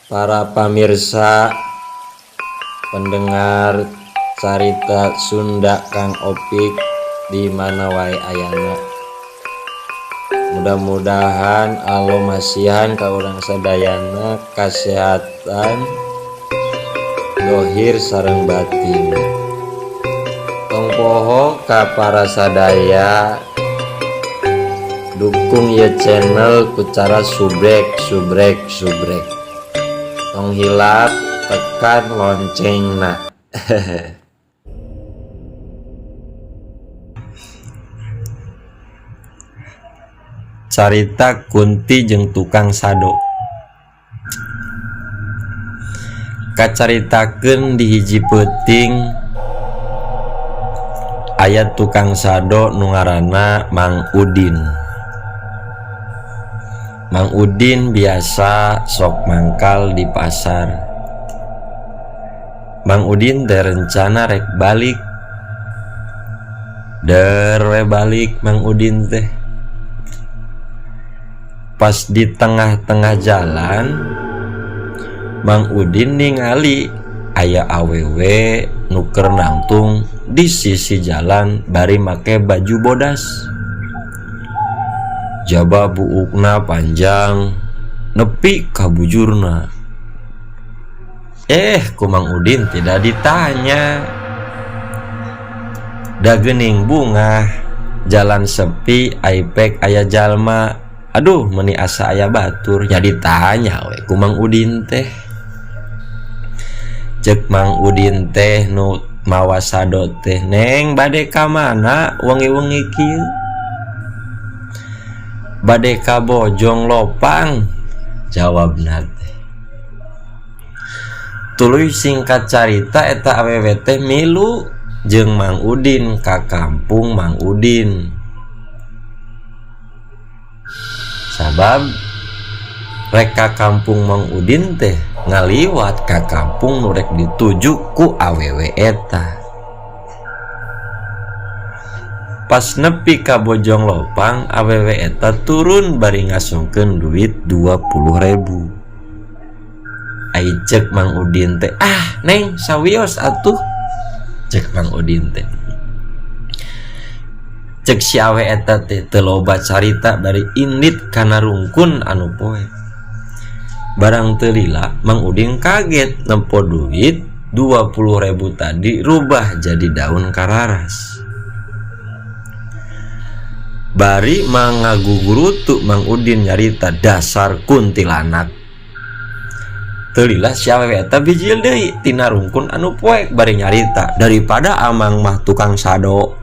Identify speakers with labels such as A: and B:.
A: Para pamirsa pendengar carita Sunda Kang Opik di mana wae ayana. Mudah-mudahan Allah masihan ka urang sadayana kasehatan dohir sareng batin. Tong poho ka para sadaya dukung ieu channel ku cara subrek subrek subrek. Tong hilap tekan loncengna. Carita Kunti jeung tukang sado. Kacaritakeun di hiji peuting aya tukang sado nu ngaranna Mang Udin. Mang Udin biasa sok mangkal di pasar. Mang Udin teh rencana rek balik. Der we balik Mang Udin teh. Pas di tengah-tengah jalan Mang Udin ningali aya awewe nu keur nangtung di sisi jalan bari make baju bodas. Jaba buukna panjang nepi ka bujurna. Ku Mang Udin tidak ditanya. Da geuning bungah jalan sepi aipek aya jalma. Aduh meuni asa aya batur nya ditanya we ku Mang Udin teh. Ceuk Mang Udin teh nu mawa sado teh, Neng bade ka mana wengi-wengi kieu? Bade ka Bojong Lopang, jawabna teh. Tuluy singkat carita eta awewe teh milu jeung Mang Udin ka kampung Mang Udin. Sabab rek ka kampung Mang Udin teh ngaliwat ka kampung nu rek dituju ku awewe eta. Pas nepi ka Bojong Lopang awewe eta turun bari ngasongkeun duit 20.000. Ai ceuk Mang Udin teh, ah Neng sawios atuh, ceuk Mang Udin teh. Ceuk si awe eta teh teu loba carita bari indit kana rungkun anu poe. Barang teu lila Mang Udin kaget nempo duit 20.000 tadi rubah jadi daun kararas. Bari mangagugurutu Mang Udin nyarita dasar kuntilanak. Teu lila si awewe eta bijil deui tina rungkun anu poek bari nyarita daripada amang mah tukang sado.